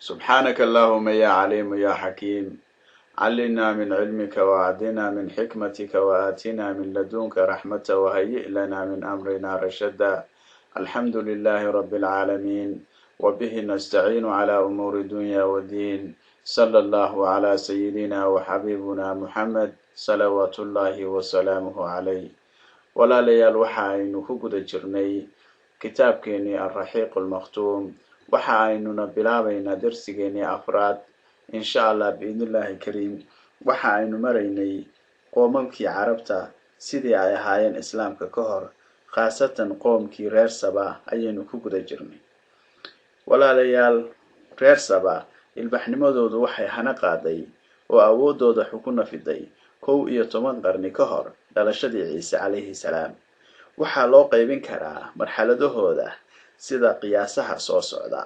سبحانك اللهم يا عليم يا حكيم، علمنا من علمك وأعطنا من حكمتك وآتنا من لدنك رحمة وهيئ لنا من أمرنا رشدا. الحمد لله رب العالمين، وبه نستعين على أمور الدنيا والدين، صلى الله على سيدنا وحبيبنا محمد صلوات الله وسلامه عليه. Walaalayaal, waxa aynu ku guda jirnay kitaabkeenii Alraxiiq Almakhtuum. Waxa aynuna bilaabaynaa darsigeenii afraad, insha Allah, biidn Illaahi Kariim. Waxa aynu maraynay qoomamkii Carabta sidii ay ahaayeen Islaamka ka hor, khaasatan qoomkii reer Saba ayaynu ku guda jirnay. Walaalayaal, reer Saba ilbaxnimadoodu waxay hana qaaday oo awooddooda ku nafiday 11 qarni ka hor dhalashadii Ciise calayhi salaam. Waxaa loo qaybin karaa marxaladahooda sida qiyaasaha soo socda.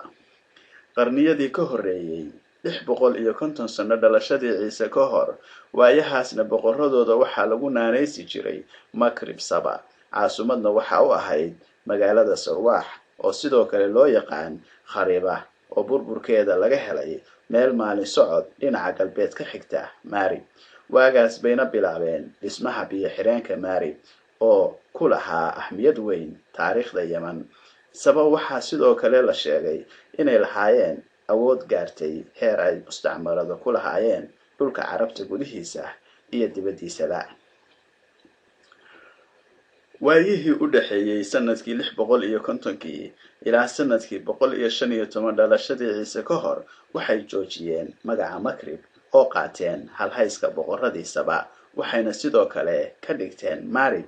Qarniyadii ka horreeyey, 650 sano dhalashadii Ciise ka hor, waayahaasna boqoradooda waxaa lagu naanaysi jiray Makrib Saba, caasimadna waxa u ahayd magaalada Sarwaax, oo sidoo kale loo yaqaan Khariba, oo burburkeeda laga helay meel maalin socod dhinaca galbeed ka xigta Maarib. Waagaas bayna bilaabeen dhismaha biyo xireenka Maarib, oo ku lahaa ahmiyad weyn taariikhda Yeman. Saba waxaa sidoo kale la sheegay inay lahaayeen awood gaartay heer ay mustacmarado ku lahaayeen dhulka Carabta gudihiisa iyo dibaddiisaba. Waayihii u dhexeeyey sanadkii 650-kii ilaa sanadkii 115 dhalashadii Ciise ka hor, waxay joojiyeen magaca Makrib oo qaateen halhayska boqoradii Saba, waxayna sidoo kale ka dhigteen Maarib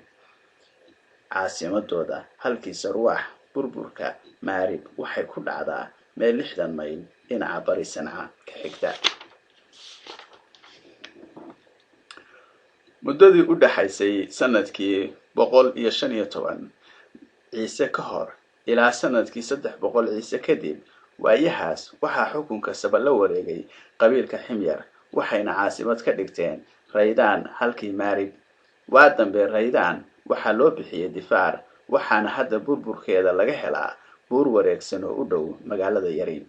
caasimadooda halkii Sarwaax. Burburka Maarib waxay ku dhacdaa meel 60 mayl dhinaca bari Sanca ka xigta. Muddadii u dhexaysay sanadkii 115 Ciise ka hor ilaa sanadkii 300 Ciise kadib, waayahaas waxaa xukunka Saba la wareegay qabiilka Ximyar, waxayna caasimad ka dhigteen Raydaan halkii Maarib. Waa dambe Raydaan waxaa loo bixiyey Difaar, waxaana hadda burburkeeda laga helaa buur wareegsan oo u dhow magaalada Yarin.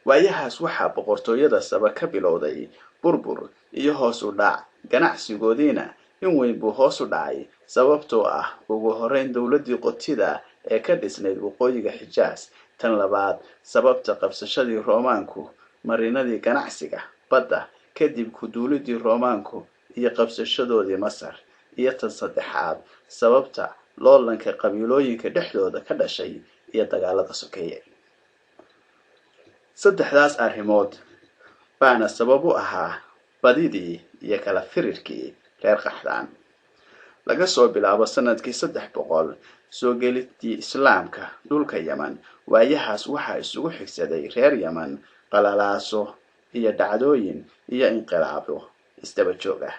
Waayahaas waxaa boqortooyada Saba ka bilowday burbur iyo hoos u dhac, ganacsigoodiina in weyn buu hoos u dhacay, sababtoo ah ugu horreyn dowladdii Qotida ee ka dhisnayd waqooyiga Xijaas, tan labaad sababta qabsashadii Roomaanku marinadii ganacsiga badda kadib kuduulidii Roomaanku iyo qabsashadoodii Masar, iyo tan saddexaad sababta loolanka qabiilooyinka dhexdooda ka dhashay iyo dagaalada sokeeye. Saddexdaas arrimood baana sabab u ahaa badidii iyo kala firirkii reer Qaxdaan. Laga soo bilaabo sanadkii 300 soo gelidii Islaamka dhulka Yeman, waayahaas waxaa isugu xigsaday reer Yeman qalalaaso iyo dhacdooyin iyo inqilaabo isdaba joog ah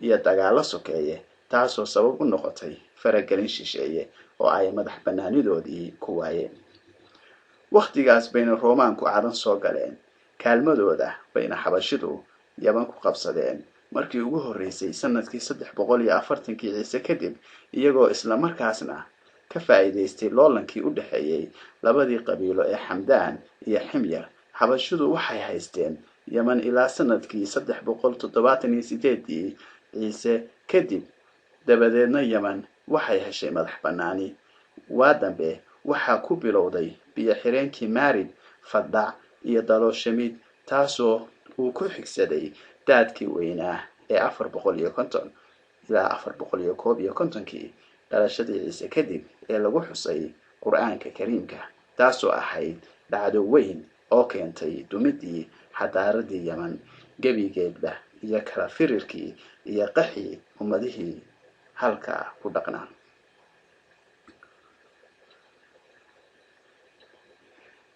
iyo dagaallo sokeeye, taasoo sabab u noqotay faragelin shisheeye oo ay madax banaanidoodii ku waayeen. Wakhtigaas bayna Roomaanku Cadan soo galeen, kaalmadooda bayna Xabashidu Yaman ku qabsadeen markii ugu horreysay sanadkii 340-kii Ciise kadib, iyagoo isla markaasna ka faa'iidaystay loolankii u dhexeeyey labadii qabiilo ee Xamdaan iyo Ximyar. Xabashidu waxay haysteen Yeman ilaa sanadkii 378-dii Ciise kadib, dabadeedna Yeman waxay heshay madax bannaani. Waa dambe waxaa ku bilowday biyo xireenkii Maarib fadhac iyo dalooshamid, taasoo uu ku xigsaday daadkii weynaa ee 450 ilaa 451-kii dhalashadii Ciise kadib ee lagu xusay Qur-aanka Kariimka, taasoo ahayd dhacdo weyn oo keentay dumidii xadaaradii Yeman gebigeedba iyo kala firirkii iyo qaxii ummadihii halkaa ku dhaqnaa.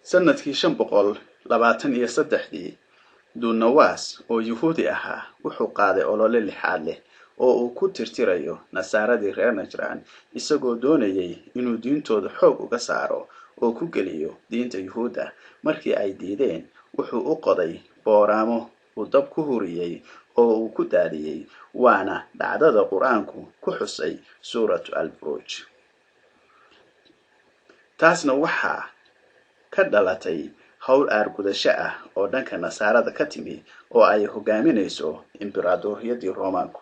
Sanadkii 523-dii, Dunawas oo Yuhuudi ahaa wuxuu qaaday olole lixaad leh oo uu ku tirtirayo Nasaaradii reer Najraan, isagoo doonayay inuu diintooda xoog uga saaro oo ku geliyo diinta Yuhuudda. Markii ay diideen, wuxuu u qoday booraamo uu dab ku huriyey oo uu ku daadiyey, waana dhacdada Qur-aanku ku xusay Suuratu Alburuuj. Taasna waxaa ka dhalatay howl aargudasho ah oo dhanka Nasaarada ka timi oo ay hogaaminayso imberaadoriyadii Roomaanku.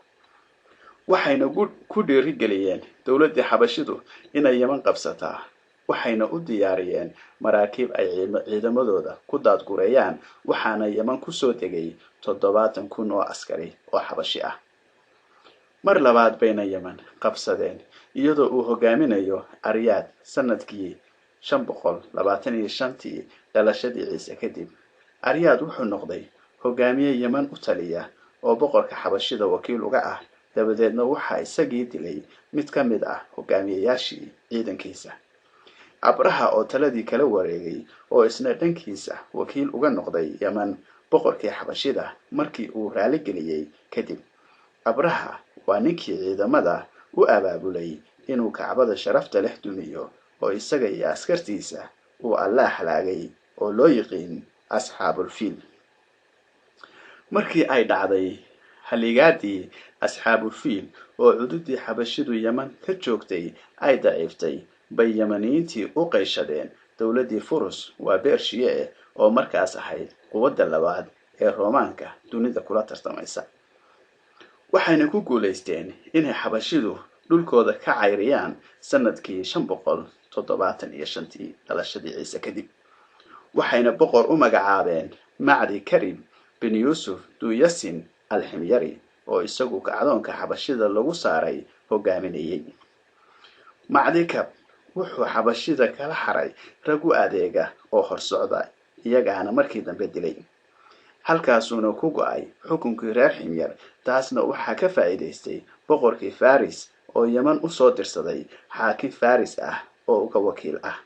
Waxayna ku dhiirigeliyeen dowladdii Xabashidu inay Yeman qabsataa, waxayna u diyaariyeen maraakiib ay ciidamadooda ku daadgureeyaan, waxaana Yeman kusoo degay 70,000 oo askari oo Xabashi ah. Mar labaad bayna Yeman qabsadeen iyadoo uu hogaaminayo Aryaad sanadkii 525-tii dhalashadii Ciise kadib. Aryaad wuxuu noqday hogaamiye Yeman u taliya oo boqorka Xabashida wakiil uga ah, dabadeedna waxaa isagii dilay mid ka mid ah hogaamiyeyaashii ciidankiisa, Abraha, oo taladii kala wareegay oo isna dhankiisa wakiil uga noqday Yeman boqorkii Xabashida markii uu raaligeliyey kadib. Abraha waa ninkii ciidamada u abaabulay inuu Kacbada sharafta leh dumiyo, oo isaga iyo askartiisa uu Allah halaagay oo loo yiqiin Asxaabulfiil. Markii ay dhacday haligaadii Asxaabulfiil oo cududii Xabashidu Yeman ka joogtay ay daciiftay, bay Yemaniyiintii u qayshadeen dowladdii Furus, waa Beershiye, oo markaas ahayd quwadda labaad ee Roomaanka dunida kula tartamaysa. Waxayna ku guulaysteen inay Xabashidu dhulkooda ka cayriyaan sanadkii 575-tii dhalashadii Ciise kadib, waxayna boqor u magacaabeen Macdi Karib bin Yuusuf Duyasin Alximyari, oo isagu kacdoonka Xabashida lagu saaray hogaaminayey. Macdikab wuxuu Xabashida kala xaray rag u adeega oo horsocda, iyagaana markii dambe dilay, halkaasuuna ku go'ay xukunkii reer Ximyar. Taasna waxaa ka faa'iidaystay boqorkii Faris oo Yeman u soo dirsaday xaakim Faris ah oo uga wakiil ah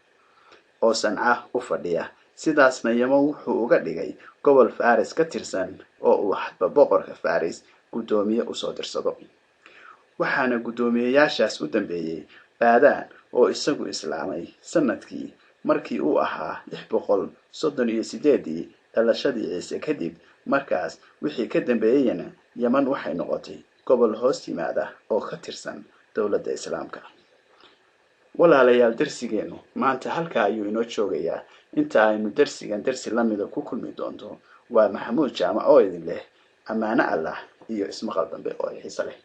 oo Sanca u fadhiya. Sidaasna Yeman wuxuu uga dhigay gobol Faris ka tirsan oo uu hadba boqorka Faris guddoomiye usoo dirsado, waxaana guddoomiyeyaashaas u dambeeyey Baadaan oo isagu islaamay sanadkii markii uu ahaa 638-dii dhalashadii Ciise kadib. Markaas wixii ka dambeeyeyna Yeman waxay noqotay gobol hoos yimaada oo ka tirsan dowladda Islaamka. Walaalayaal, darsigeennu maanta halkaa ayuu inoo joogayaa. Inta aynu darsigan darsi lamida ku kulmi doonto, waa Maxamuud Jaamac oo idin leh ammaano Allah iyo ismaqal dambe oo xiise leh.